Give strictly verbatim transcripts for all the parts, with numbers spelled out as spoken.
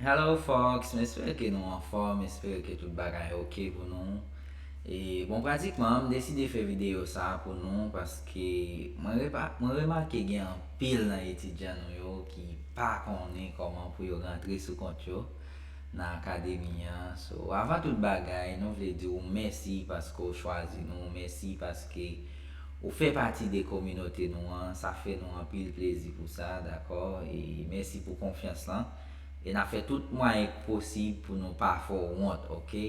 Hello folks, m espere ke nou anfòm, m espere ke tout bagay oke pou nou. E bon, pratikman, m deside fè videyo sa pou nou paske mwen, repa, mwen remake gen anpil nan etidyan nou yo ki pa konnen kòman pou yo rantre sou kont yo nan akademi an. So, avan tout bagay, nou vle di w mèsi paske w chwazi nou, mèsi paske ou fè pati de kominote nou an, sa fè nou anpil plezi pou sa, dakò? E mèsi pou konfyans lan. E n ap fè tout mwayen k posib pou nou pa fè w wont, oke?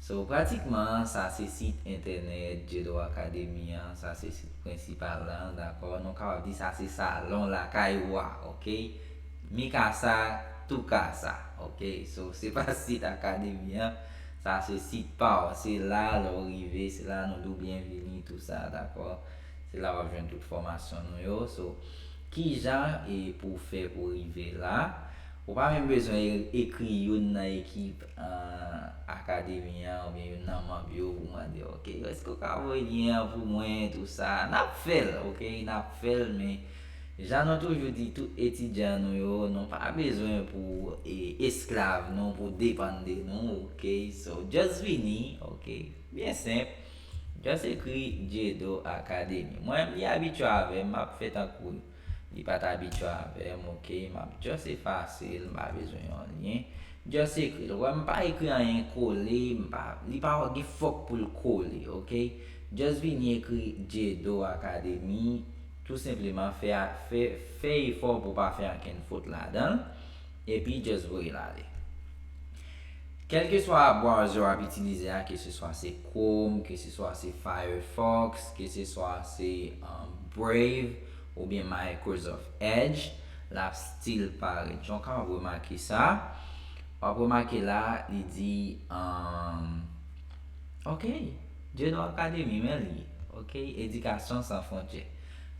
So, pratikman, sa se sit entènèt Jedo Academy an, sa se sit prensipal la, dakò? Nou kapab di sa se salon lakay ou a, oke? Mi kasa, tu kasa, oke? So, se pa sit akademi an, sa se sit pa w. Se la, lè w rive, se la nou di w byenvini, tou sa, dakò? Se la w ap jwenn tout fòmasyon nou yo. So, kijan e pou w fè pou w rive la? Ou pa menm bezwen e- ekri youn nan ekip, ah, akademi an oubyen youn nan manm yo pou mande, oke, èske w ka voye lyen an pou mwen, tou sa. N ap fè l, oke? N ap fè l, men jan nou toujou di tout etidyan nou yo, nou pa bezwen pou e, esklav nou, pou depann de nou, oke? So, just vini, oke? Byen senp. Just ekri Jedo Academy. Mwen menm, li abitye avè m, m ap fè tankou li pa t abitye avè m, oke? M ap just efase l, m pa bezwen yon lyen. Just ekri l. Ou wè, m pa ekri anyen kole, m pa, li pa gen fòk pou l kole, oke? Just vini ekri Jedo Academy, tou senpleman fè, fè, fè efò pou w pa fè ankenn fot ladan l, epi just voye l ale. Kèlkeswa browser w ap itilize a, keseswa se Chrome, keseswa se Firefox, keseswa se, um, Brave oubyen Microsoft Edge, l ap still parèt. Jan w kapab remake sa, w ap remake la, li di, um, oke, Jedo Academy, men li, oke, edikasyon san fwontyè.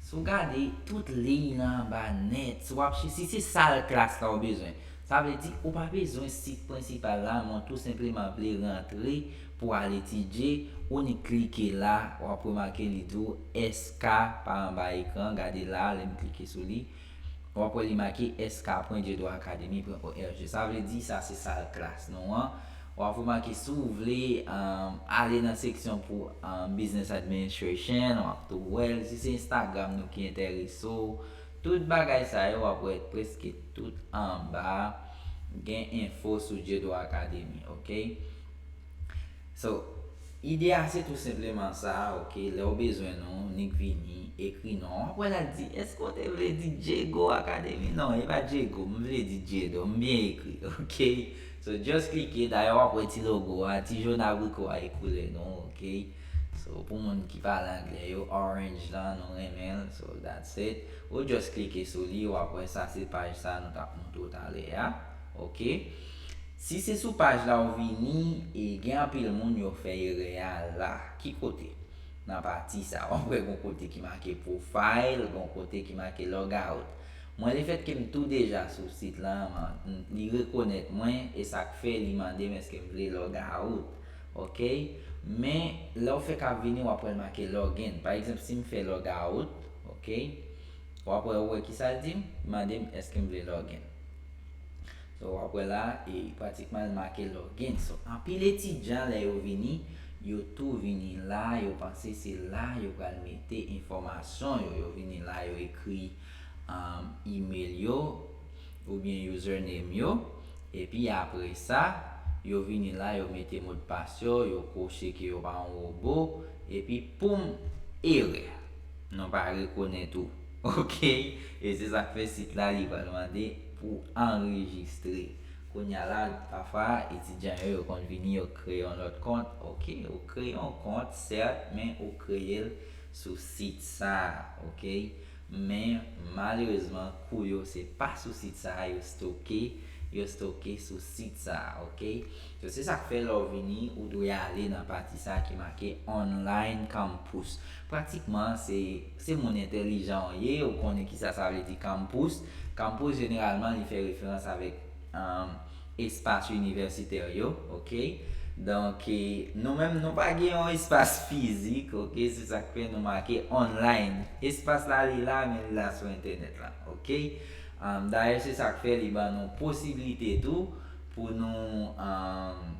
Si w gade tout liy nan anba nèt, si w ap, si se sal klas la w bezwen, sa vle di ou pa bezwen sit prensipal la, men w tou senpleman vle rantre pou al etidye, ou nik klike la, w ap remake li di w S K pa anba ekran, gade la, lè m klike sou li, w ap wè li make S K pwen Jedo Academy pwen O R G. Sa vle di sa se sal klas nou an. W ap remake si w vle, um, ale nan seksyon pou, um, Business Administration, w ap tou wè l. Si se Instagram nou ki enterese w, tout bagay sa yo, w ap wè prèske tout anba gen enfo sou Jedo Academy, oke? So, ide a se tou senpleman sa, oke? Lè w bezwen nou, nik vini, ekri non. W ap wè l ap di, èske w te vle di Djego Academy? Non, e pa Djego, m vle di Jedo, m byen ekri, oke? So, just klike, dayè w ap wè ti logo a, ti jòn abriko a e koulè nou, oke? So, pou moun ki pale anglè yo, orange lan, nou renmen l, so that's it. Ou just klike sou li, w ap wè sa se paj sa nou t ap montre w talè a, oke? Si se sou paj la ou vini, e gen anpil moun yo fè erè a la. Ki kote? Nan pati sa, w ap wè gon kote ki make profile, gon kote ki make logout. Mwen, lefètke m tou deja sou sit lan, m, li rekonèt mwen, e sa k fè li mande m èske m vle logout. Oke? Men, lè w fèk ap vini, w ap wè l make login. Pa egzanp, si m fè logout, oke? W ap wè, ou wè ki sa l di m? Li mande m èske m vle login. So, w ap wè la, e pratikman l make login. So, anpil etidyan, lè yo vini, yo tou vini la, yo panse se la yo pral mete enfòmasyon yo. Yo vini la, yo ekri, um, email yo, oubyen username yo, epi apre sa, yo vini la, yo mete modpas yo, yo koche ke yo pa yon wobo, epi poum, erè. Nou pa rekonèt ou. Oke? E se sa k fè sit la, li pral mande pou anrejistre. Kounye a la, pafwa, etidyan yo, yo konn vini, yo kreye yon lòt kont. Oke? Yo kreye yon kont, sèt, men ou kreye l sou sit sa a. Oke? Men, malerezman, kou yo, se pa sou sit sa a, yo stoke, yo stoke sou sit sa a. Oke? So, se sa k fè lè w vini, ou dwe ale nan pati sa ki make Online Campus. Pratikman, se, se moun entèlijan w ye, ou konnen kisa sa vle di campus. Campus, jeneralman, li fè referans avèk, um, espas inivèsitè yo, oke? Donk, e, nou menm, nou pa gen yon espas fizik, oke? Se sa k fè nou make online. Espas la, li la, men li la sou entènèt la, oke? Um, dayè, se sa k fè li ban nou posiblite tou pou nou um,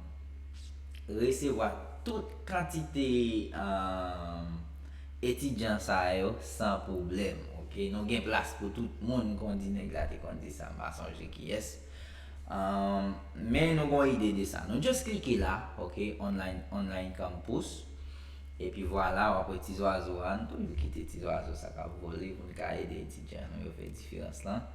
resevwa tout kantite um, etidyan sa yo san pwoblèm. Ok, nou gen plas pou tout moun, kon di nèg la te konn di sa, m pa sonje kiyès. Um, men nou gon ide de sa. Nou just klike la, ok, online, online campus. Epi vwala, w ap wè ti zwazo a, nou toujou kite ti zwazo sa k ap vole pou n ka ede etidyan nou yo fè diferans lan.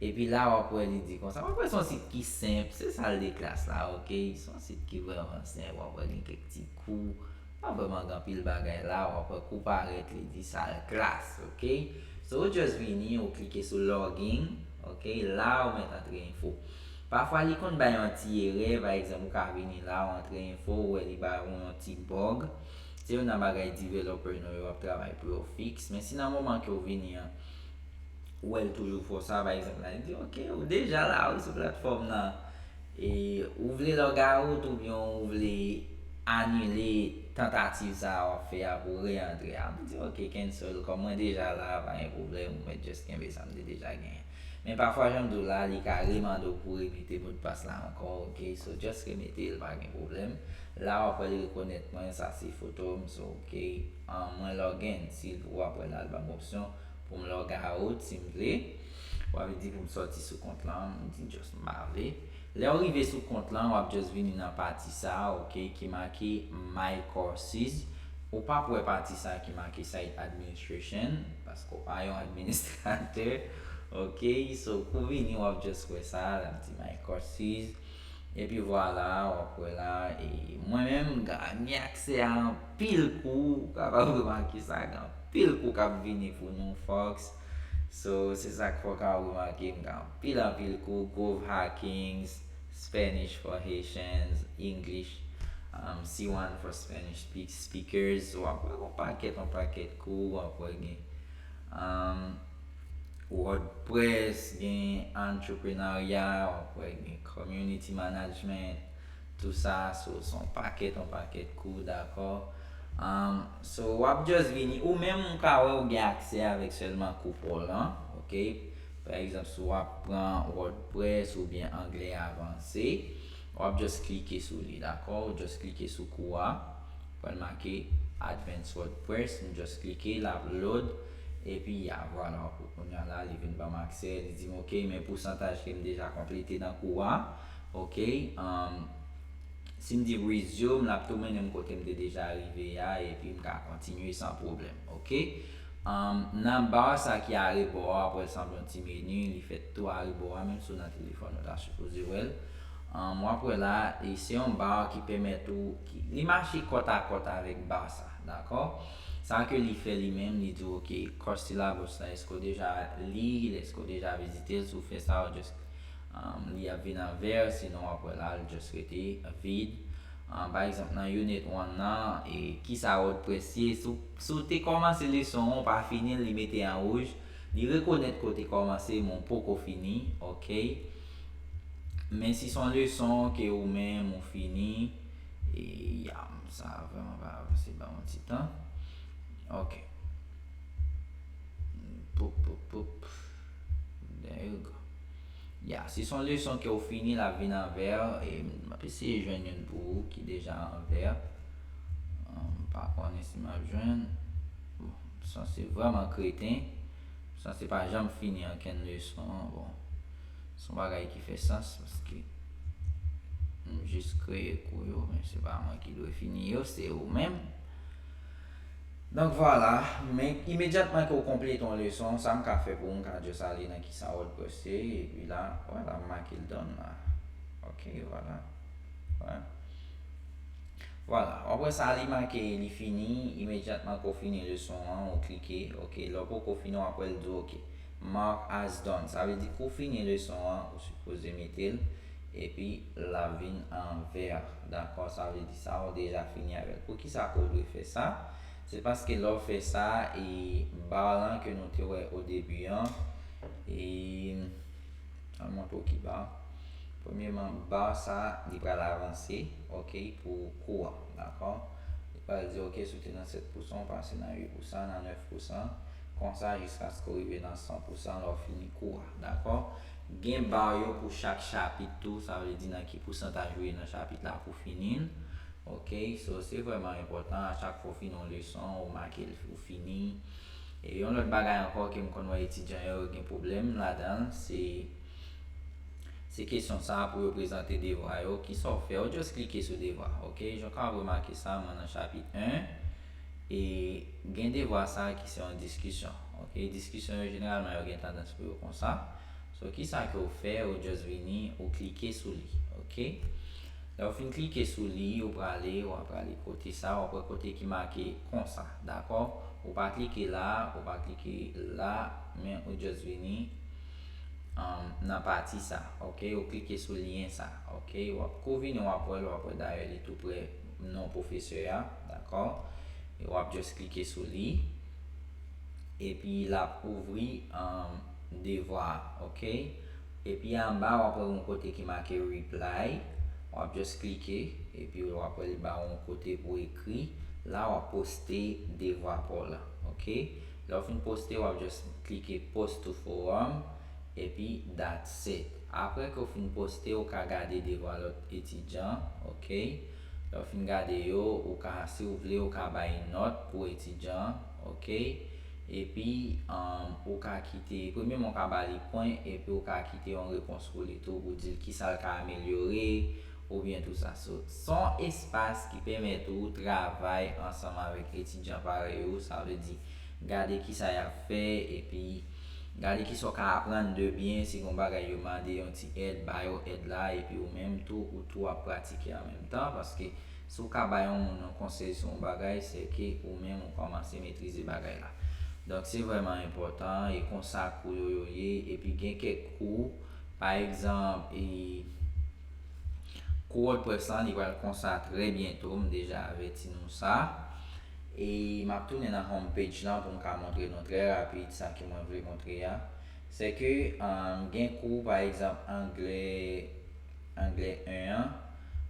Epi la, w ap wè li di konsa, w ap wè se yon sit ki senp, se sal de klas la, ok? Se yon sit ki vrèman senp, w ap wè gen kèk ti kou, pa vrèman gen anpil bagay la, w ap wè kou parèt li di sal klas, ok? So, ou just vini, ou klike sou login, ok? La, ou mèt antre enfo. Pafwa, li konn bay yon ti erè, pa egzanp, ou ka vini la, ou antre enfo, ou wè li ba ou yon ti bug. Se youn nan bagay developer nou yo ap travay pou yo fix. Men si nan moman ke w vini an, ou wè l toujou fè w sa, pa egzanp, la, li di, ok, ou deja la, ou sou platfòm nan. E ou vle log out oubyen ou vle anile tantativ sa a w ap fè a pou w re-antre a. M di, ok, cancel, kòm mwen deja la, pa gen pwoblèm, mwen just kenbe sa m te deja genyen. Men pafwa, jan m di w la, li ka remande w pou remete modpas la ankò, ok? So, just remete l, pa gen pwoblèm. La, w ap wè l rekonèt mwen, sa se foto m, so, ok. An, mwen log in, si w ap wè la, l ban m opsyon pou m log out, si m vle. W ap di pou m sòti sou kont lan, m di just m pa vle. Lè w rive sou kont lan, w ap just vini nan pati sa a, ok, ki make My Courses. Ou p ap wè pati sa a ki make Site Administration, paske w pa yon administratè, ok? So, pou vini, w ap just wè sa a, l ap di My Courses. Epi vwala, w ap wè la, e mwen menm, m gen aksè a anpil kou, ou kapab remake sa, gen anpil kou k ap vini pou nou, Fox. So, se sa k fè w ka remake, m gen anpil, anpil kou, Growth Hackings, Spanish for Haitians, English, um, C one for Spanish speak- speakers. W ap wè yon pakèt, yon pakèt kou, w ap wè gen, um, WordPress, gen entreprenarya, w ap wè gen community management, tou sa, so, se yon pakèt, yon pakèt kou, dakò? Um, so, w ap just vini, ou menm, ou ka wè ou gen aksè avèk sèlman kou pa w lan, ok? Pa egzanp, si w ap pran WordPress oubyen anglè avanse, w ap just klike sou li, dakò? Ou just klike sou kou a, pral make Advanced WordPress, m just klike, l ap load, epi ya, vwala, kounye a la, li vin ban m aksè, li di m, ok, men pousantaj ke m deja konplete nan kou a, ok, um, si m di resume, l ap tou mennen m kote m te deja rive a, epi m ka kontinye san pwoblèm, ok? Um, nan bar sa ki arebò a, w ap wè l sanble yon ti meni, li fèt tou arebò a, menm si w nan telefòn ou ta sipoze wè l. Um, w ap wè la, e se yon bar ki pèmèt ou, ki, li mache kòtakòt avèk bar sa, dakò? Sa ke li fè li menm, li di w, ok, course syllabus la, èske w deja li l, èske w deja vizite l, si w fè sa, w just, um, li ap vin an vè, sinon w ap wè la, l just rete vid. Um, pa egzanp, nan Unit one nan, e kisa WordPress ye, si w, si w te kòmanse leson an, w pa fini l, li mete an wouj, li rekonèt ke w te kòmanse, men w poko fini, ok? Men si se yon leson ke ou menm ou fini, e ya, sa vrèman pa avanse, ban m yon ti tan. Ok. Poup, poup, poup. There you go. Ya, si se yon leson ke w fini, l ap vin an vè, e m ap eseye jwenn youn pou ou ki deja an vè. Ahn, m pa konnen si m ap jwenn. Bon, sanse vrèman kreten. Sanse pa janm fini ankenn leson an. Bon, se yon bagay ki fè sans, paske m jis kreye kou yo, men se pa mwen ki dwe fini yo, se ou menm. Donk, vwala, men imedyatman ke w konplete yon leson, sa m ka fè pou ou, m ka just ale nan kisa WordPress ye, epi la, vwala, m make l done la. Ok, vwala. Vwala. Vwala, w ap wè sa, li make, li fini, imedyatman ke w fini leson an, ou klike, ok, lè w poko fini, w ap wè l di w, ok, mark as done. Sa vle di ke w fini leson an, ou sipoze mete l, epi l ap vin an vè. Dakò, sa vle di sa, ou deja fini avè l. Poukisa ke w dwe fè sa? Se paske lè w fè sa, e bar lan ke nou te wè o debi an, e, an montre w ki bar. Premyeman, bar sa, li pral avanse, ok, pou kou a, dakò? Li pral di, ok, si w te nan sèt pousan, w pase nan uit pousan, nan nèf pousan, Konsa jiskaske w rive nan san pousan lè w fini kou a, dakò? Gen ba yo pou chak chapit tou, sa vle di nan ki pousantaj ou ye nan chapit la pou w fini l. Ok, so se vrèman enpòtan, a chak fwa w fini yon leson, ou make l, ou fini. E yon lòt bagay ankò ke m konn wè etidyan yo gen pwoblèm ladan l, se se kesyon sa a pou yo prezante devwa yo. Kisa w fè? Ou just klike sou devwa, ok? Jan w ka remake sa, mwen nan chapit en, e gen devwa sa a ki se yon diskisyon, ok? Diskisyon yo, jeneralman, yo gen tandans pou yo konsa. So, kisa ke w fè? Ou just vini, ou klike sou li, ok? Lè w fin klike sou li, ou prale, w ap prale kote sa, w ap wè kote ki make konsa, dakò? Ou pa klike la, ou pa klike la, men ou just vini um, nan pati sa, ok? Ou klike sou lyen sa, ok? W ap kou vini, w ap wè l, w ap wè dayè li tou prè non pwofesè a, dakò? E w ap just klike sou li, epi l ap ouvri um, devwa a, ok? Epi anba, w ap wè yon kote ki make reply, w ap just klike, epi w ap wè li ba w yon kote pou ekri, la w ap poste devwa pa w la, ok? Lè w fin poste, w ap just klike post to forum, epi that's it. Apre ke w fin poste, ou ka gade devwa lòt etidyan, ok? Lè w fin gade yo, ou ka, si w vle, ou ka bay nòt pou etidyan, ok? Epi, um, ou ka kite, premyèman, ou ka ba li pwen, epi ou ka kite yon repons pou li tou, pou di l kisa l ka amelyore, oubyen tou sa. So, se yon espas ki pèmèt ou travay ansanm avèk etidyan parèy ou, sa vle di, gade kisa y ap fè, epi gade kisa w ka aprann de byen, si gen yon bagay yo mande yon ti èd, ba yo èd la, epi ou menm tou, ou tou ap pratike an menm tan, paske si w ka bay yon moun yon konsèy sou yon bagay, se ke ou menm ou kòmanse metrize bagay la. Donk, se vrèman enpòtan, e konsa kou yo, yo ye, epi gen kèk kou, pa egzanp, e, kou WordPress lan, li pral konsa trè byento, m deja avèti nou sa. E m ap tounen nan home page lan pou m ka montre nou trè rapid sa ke mwen vle montre a. Se ke, um, gen kou, pa egzanp, anglè, anglè en an,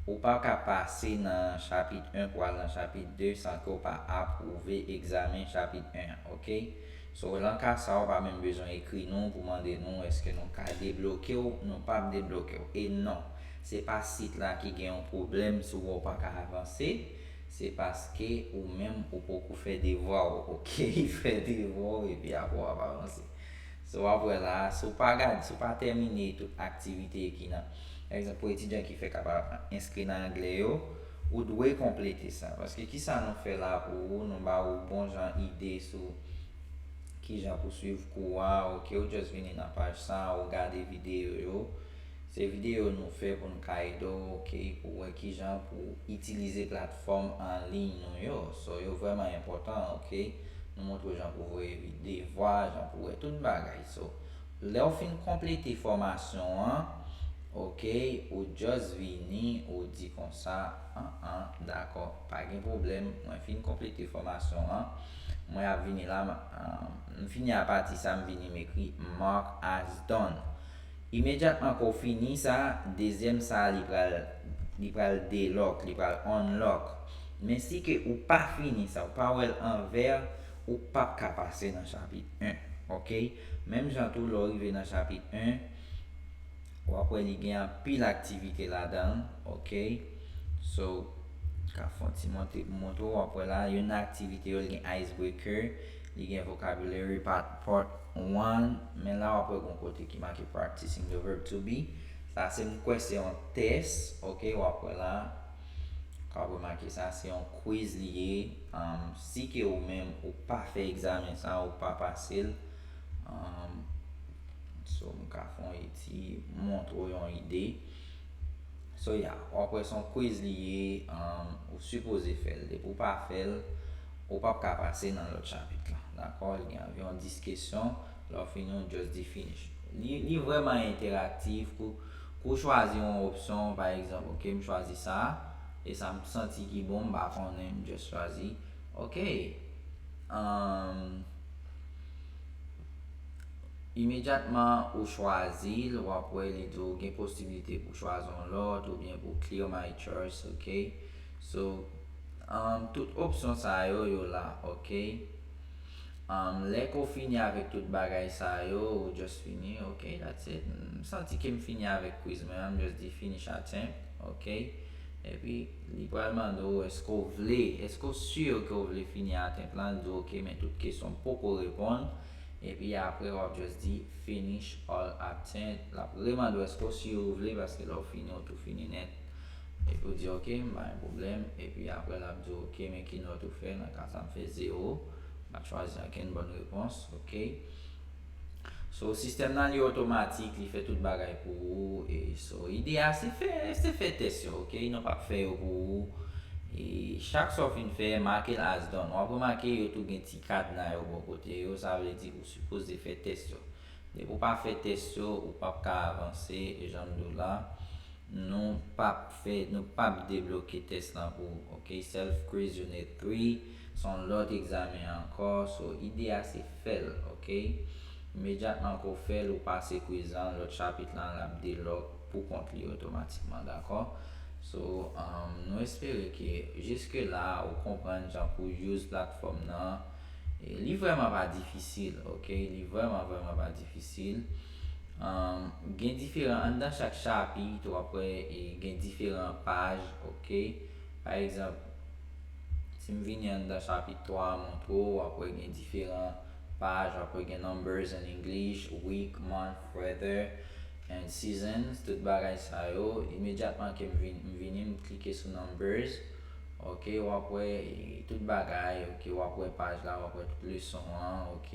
ou pa ka pase nan chapit en pou al nan chapit de san ke w pa apwouve egzamen chapit en an, ok? So, nan ka sa, w pa menm bezwen ekri nou pou mande nou èske nou ka debloke w, nou p ap debloke w. E non, se pa sit la ki gen yon pwoblèm si w wè w pa ka avanse, se paske ou menm ou poko fè devwa w, ok? Fè devwa w epi apre w ap avanse. So, w ap wè la, si w pa gade, si w pa tèmine tout aktivite ki nan, pa egzanp, pou etidyan ki fè kapab enskri nan anglè yo, ou dwe konplete sa. Paske kisa nou fè la pou ou, nou ba ou bon jan ide sou kijan pou swiv kou a, ok, ou just vini nan paj sa, ou gade videyo yo. Se videyo nou fè pou n ka ede w, ok, pou wè kijan pou itilize platfòm an liy nou yo. So, yo vrèman enpòtan, ok. Nou montre w jan pou voye vi-, devwa, jan pou wè tout bagay. So, lè w fin konplete fòmasyon an, ok, ou just vini, ou di konsa, an, an, dakò, pa gen pwoblèm, mwen fin konplete fòmasyon an, mwen ap vini la, m, um, m fini a pati sa, m vini m ekri mark as done. Imedyatman ke w fini sa, dezyèm sa, li pral, li pral delock, li pral unlock. Men si ke ou pa fini sa, ou pa wè l an vè, ou p ap ka pase nan chapit en, ok? Menm jan tou, lè w rive nan chapit en, w ap wè li gen anpil aktivite ladan l, ok? So, ka fè yon ti monte pou montre w, w ap wè la, youn nan aktivite yo, li gen icebreaker, li gen vocabulary part, part one, men la w ap wè gon kote ki make practicing the verb to be. Sa se m kwè se yon tès, ok, w ap wè la. Ka remake sa, se yon quiz li ye. Um, si ke ou menm ou pa fè egzamen sa, ou pa pase l, um, so m ka fè yon eti montre w yon ide. So, yeah, w ap wè se yon quiz li ye, um, ou sipoze fè l. Depi w pa fè l, ou p ap ka pase nan lòt chapit la. Dakò? Li gen anviwon dis kesyon. Lè w fini, w just di finish. Li, li vrèman entèraktif. Kou, kou w chwazi yon opsyon, pa egzanp, ok, m chwazi sa, e sa m santi ki bon, m pa konnen, m just chwazi. Ok. Um, Imedyatman ou chwazi l, w ap wè li di w gen posiblite pou chwazi yon lòt oubyen pou clear my choice, ok? So, um, tout opsyon sa yo, yo la, ok? Um, lè ke w fini avèk tout bagay sa yo, ou just fini, ok, that's it. M santi ke m fini avèk quiz mwen, m just di finish attempt, ok. Epi, li pral mande w, èske w vle, èske w si ke w vle fini attempt lan, l di w, ok, men tout kesyon poko reponn. Epi apre, w ap just di finish all attempt. L ap remande w èske w si ou vle, paske lè w fini, ou tou fini nèt. Epi w di, ok, m pa gen pwoblèm. Epi apre, l ap di w, ok, men ki nòt ou fè? Nan ka sa, m fè zewo. M pa t chwazi okenn bòn repons, ok. So, sistèm nan, li otomatik, li fè tout bagay pou ou. E so, ide a, se fè, se fè tès yo, ok? Nou p ap fè yo pou ou. E chak sa w fin fè, make l as done. W ap remake yo tou gen ti kadna yo bò kote yo, sa vle di ou sipoze fè tès yo. Depi w pa fè tès yo, ou p ap ka avanse, e jan m di w la, nou p ap fè, nou p ap debloke tès lan pou ou, ok? Self quiz unit three, se yon lòt egzamen ankò, so ide a se fè l, ok? Imedyatman ke w fè l, ou pase quiz lan, lòt chapit lan, l ap delock pou kont li otomatikman, dakò? So, um, nou espere ke jiske la, ou konprann jan pou use platfòm nan. E li vrèman pa difisil, ok? Li vrèman, vrèman pa difisil. Um, gen diferan, anndan chak chapit, w ap wè, e gen diferan paj, ok? Pa egzanp, si m vini anndan chapit twa a, montre w, w ap wè gen diferan paj, w ap wè gen numbers in English, week, month, weather, and seasons, tout bagay sa yo. Imedyatman ke m vin, m vini, m klike sou numbers, ok, w ap wè, e, tout bagay, ok, w ap wè paj la, w ap wè tout leson an, ok.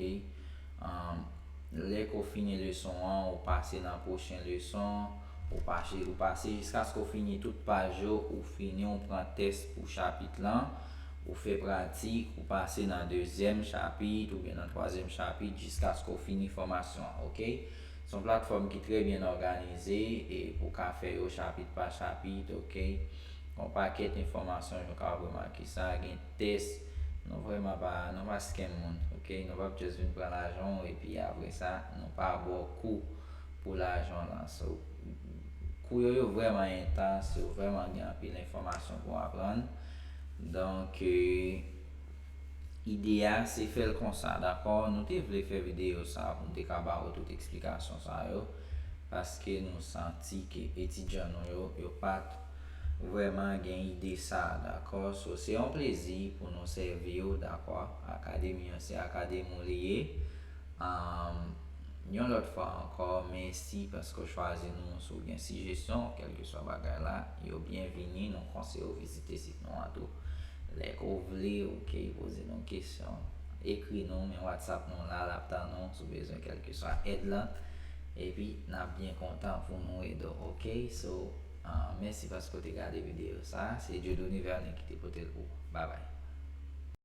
Um, lè ke w fini leson an, ou pase nan pwochen leson, ou pase, ou pase jiskaske w fini tout paj yo, ou fini, ou pran tès pou chapit lan, ou fè pratik, ou pase nan dezyèm chapit oubyen nan twazyèm chapit jiskaske w fini fòmasyon an, ok? Se yon platfòm ki trè byen òganize e pou w ka fè yo chapit pa chapit, ok? Yon pakèt enfòmasyon, nou ka remake sa, gen tès. Nou vrèman pa, nou pa scam moun, ok? Nou p ap just vin pran lajan w epi apre sa, nou pa ba w kou pou lajan w lan. So, kou yo, yo vrèman entans, yo vrèman gen anpil enfòmasyon pou w aprann. Donk, e, ide a, se fè l konsa, dakò? Nou te vle fè videyo sa a pou n te ka ba w tout eksplikasyon sa yo, paske nou santi ke etidyan nou yo, yo pa t vrèman gen ide sa a, dakò? So, se yon plezi pou nou sèvi w, dakò? Akademi an, se akademi w li ye. Um, yon lòt fwa ankò, mèsi paske w chwazi nou. Si w gen sijesyon, kèlkeswa bagay la, yo byenvini. Nou konseye w vizite sit nou an tou. Lè ke w vle, ok, poze nou kesyon, ekri nou, men WhatsApp nou la, l ap tann ou si w bezwen kèlkeswa èd lan. Epi, n ap byen kontan pou nou ede w, ok? So, ah, mèsi paske w te gade videyo sa. Se Dieudonné Vernet ki te pote l pou ou. Babay.